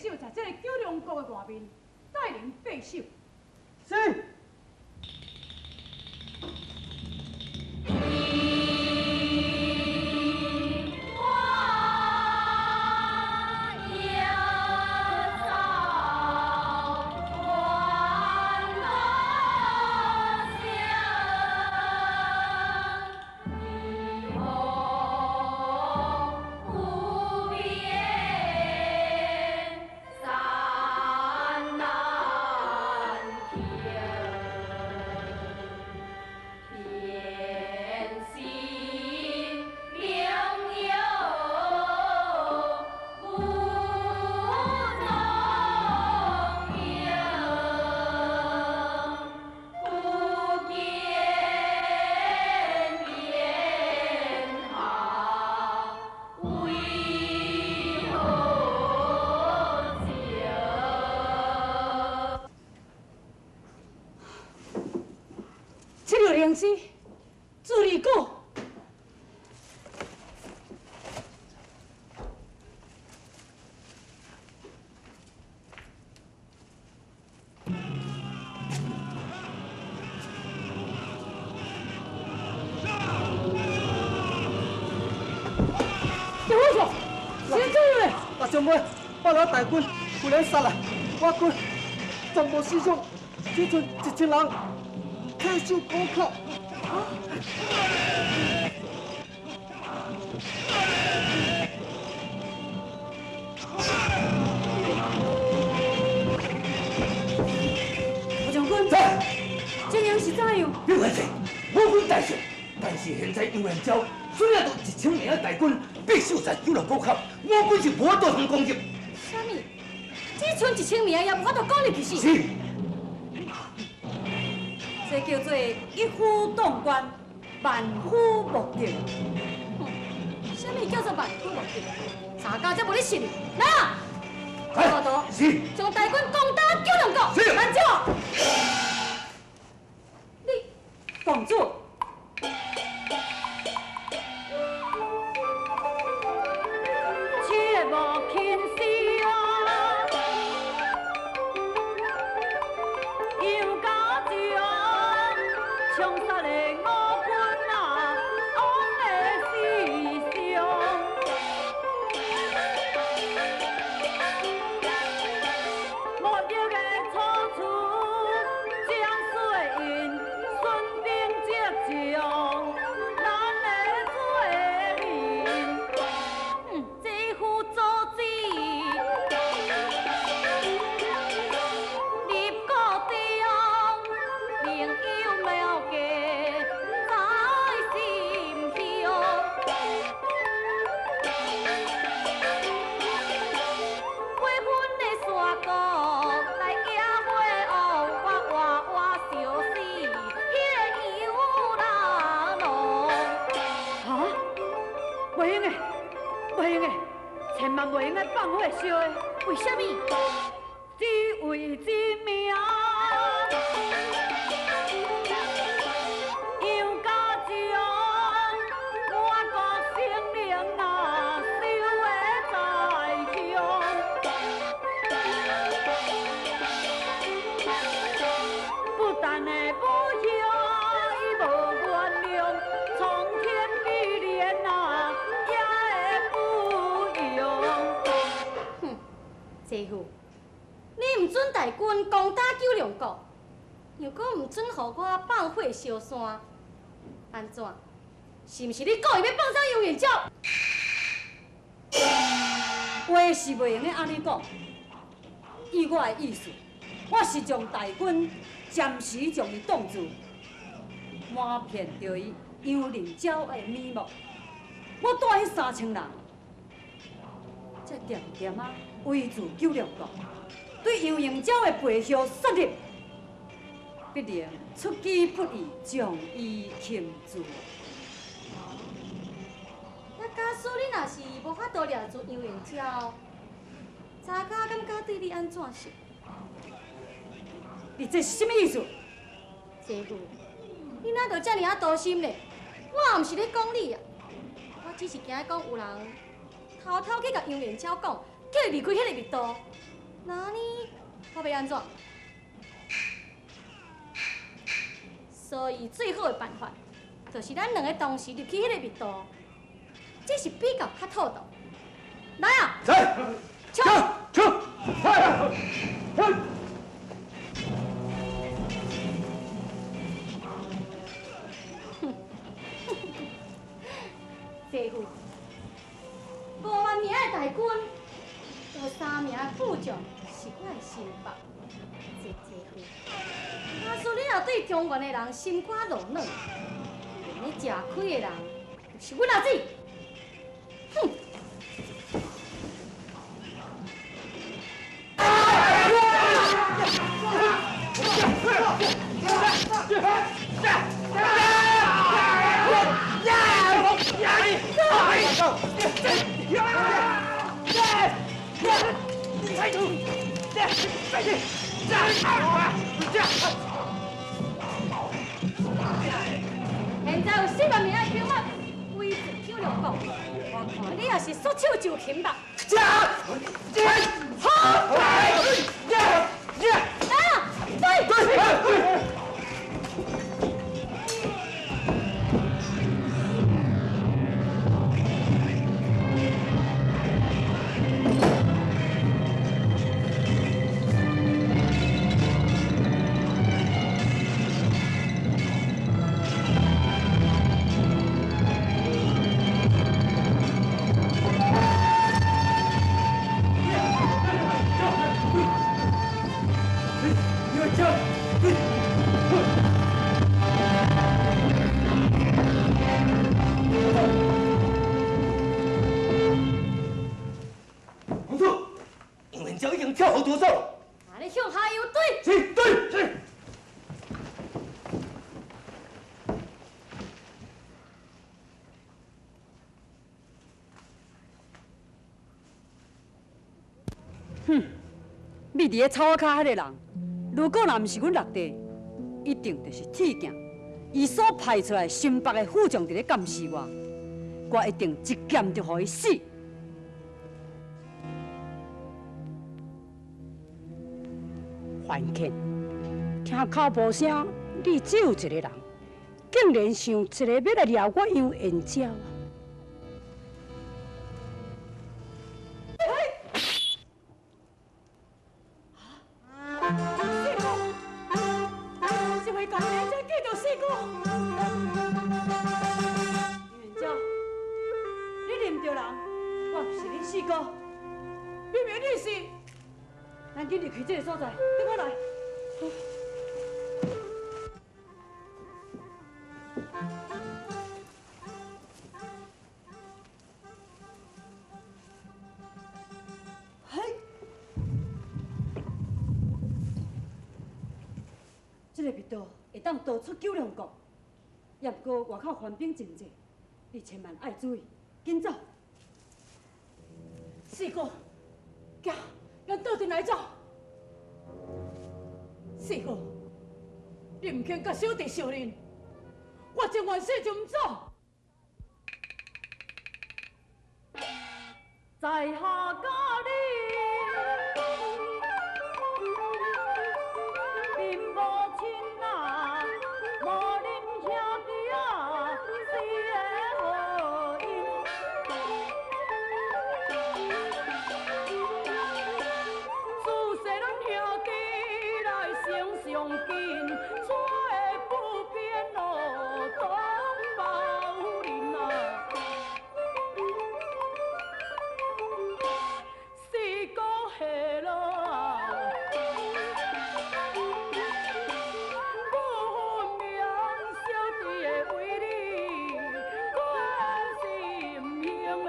守在這个九龍國的外面，帶領把守。是。灵芝，助理股。小伙子，先走嘞！阿将军，八路大军忽然杀来，我军全部死伤，只剩1000人。退守关口。吴将军，情形是怎样？刘元帅，我军大胜，但是现在杨延昭虽然有1000名的大军，必守在九龙关口，我军是无法度通攻入。啥物？只剩1000名也无法度攻入去是？是。这叫做一夫当关，万夫莫敌。哼，啥物叫做万夫莫敌？大家才无咧信哩。来啊，大头，是，将大军攻打九龙国。是，慢走。你，公主。切莫轻视啊！杨家将，枪杀的我军啊，往的死伤。莫逆的楚楚，将帅因孙兵将，咱的做面。这副阻止。入国中，朋友妙计在心胸。过分的山谷来野火王，我活活烧死彼个杨人龙。啊！袂用的，袂用的，千万袂用的放火烧的。为啥物？只为一命。杨家将，我国性命啊，守的在胸。不但的无休，伊无原谅，苍天必怜啊，也会不容。哼，姐夫，你毋准大军攻打九龙国，又阁毋准予我放火烧山，按怎？是毋是你故意欲放走杨延昭？话是袂用得按呢讲，依我的意思，我是将大军暂时将伊挡住，瞒骗著伊杨仁昭的面目。我带彼3000人，才恬恬仔围住九龙国，对杨延昭的背后杀入，必能出其不意将伊擒住。那假使你若是无法度掠住杨延昭，查家敢敢对你按怎想？你这是啥物意思？姐夫，你哪就遮尔仔多心咧？我也毋是咧讲你啊，我只是惊讲有人偷偷去共杨延昭讲，叫伊离开彼个密道，那呢，我欲按怎？所以最好的办法，就是咱两个同时入去彼个密道，这是比较较妥当。来啊！来，冲！冲！快！快！姐夫，5万名的大军，有3名副将是我的心腹。这姐夫，假使你若对中原的人心肝落软，连你食亏的人就是阮阿姊。哼！现在有4万名的兵马围住九龙国，我看你也是束手就擒吧。好！来啊！对！跳好多少？啊！你向下游对。是，对，是。哼，覕伫咧草仔跤彼个人，如果若毋是阮六弟，一定就是铁镜。伊所派出来新北的副将伫咧监视我，我一定一剑就予伊死。范倩，听口步声，你只有一个人，竟然想一个欲来掠我杨延昭啊！四哥，是为家己才见到四哥。杨延昭，你认著人，我毋是恁四哥，明明你是。咱紧离开这个所在，跟我来。嘿，这个密道会当逃出九龙国，也毋过外口番兵真济，你千万爱注意，紧走。四哥，行。咱倒转来走，四哥，你毋肯佮小弟相认，我情愿死就毋走。在下佮你，并无亲啊，无恁兄弟啊，四个好因。上紧，怎会不变咯？东宝林啊，四哥下落啊，不分明小弟的为你关心兄的。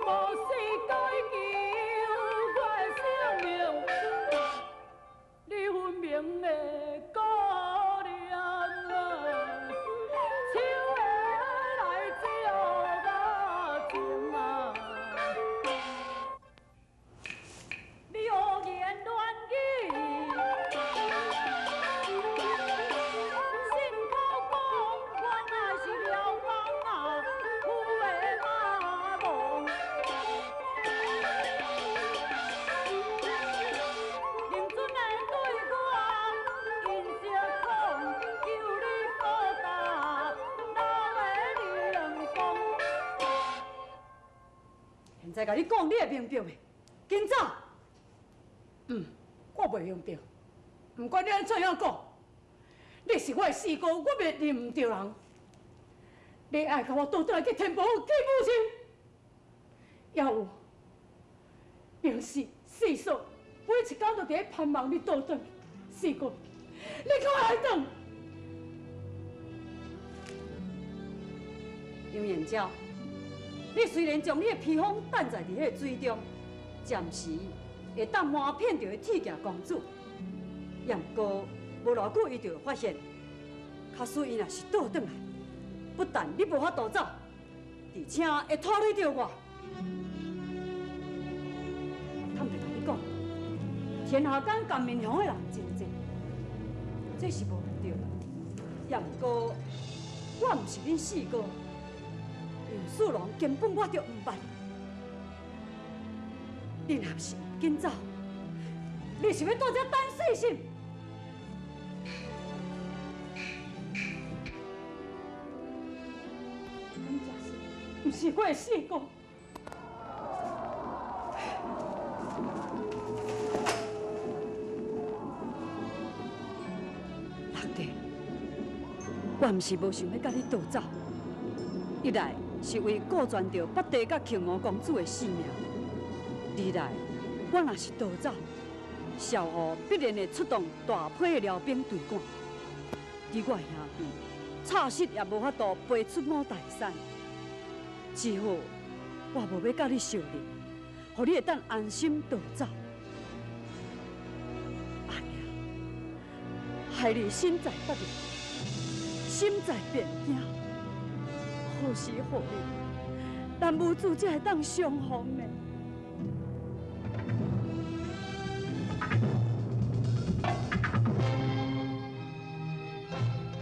无世界求。現在共你講，你會明白袂？緊走！嗯，我袂明白。毋管你按怎樣講，你是我的四哥，我袂認毋著人。你愛共我倒轉來去天寶府見母親，猶有平時四嫂，每一工都佇咧盼望你倒轉。四哥，你閣愛轉？楊延昭，你雖然將你的披風擲在佇彼个水中，暫時會當瞞騙著彼鐵鏡公主，也毋過無偌久伊就會發現，假使伊若是倒轉來，不但你無法度走，而且會拖累著我。坦白共你講，天下間共面紅的人真濟，這是無毋對。也毋過，我毋是恁四哥。楊四郎根本我就毋捌，你若是毋緊走，你是欲蹛遮等死是？敢真是，毋是我的四哥。六弟，我毋是無想欲佮你逃走，一來是為顧全著北帝佮慶娥公主的性命；二來，我若是逃走，蕭何必然會出動大批的遼兵追趕，而我兄弟插實也無法度飛出五台山。只好我無欲佮你相認，予你會當安心逃走。阿娘，害你心在不定，心在變驚。何時何日，咱母子才會當相逢呢？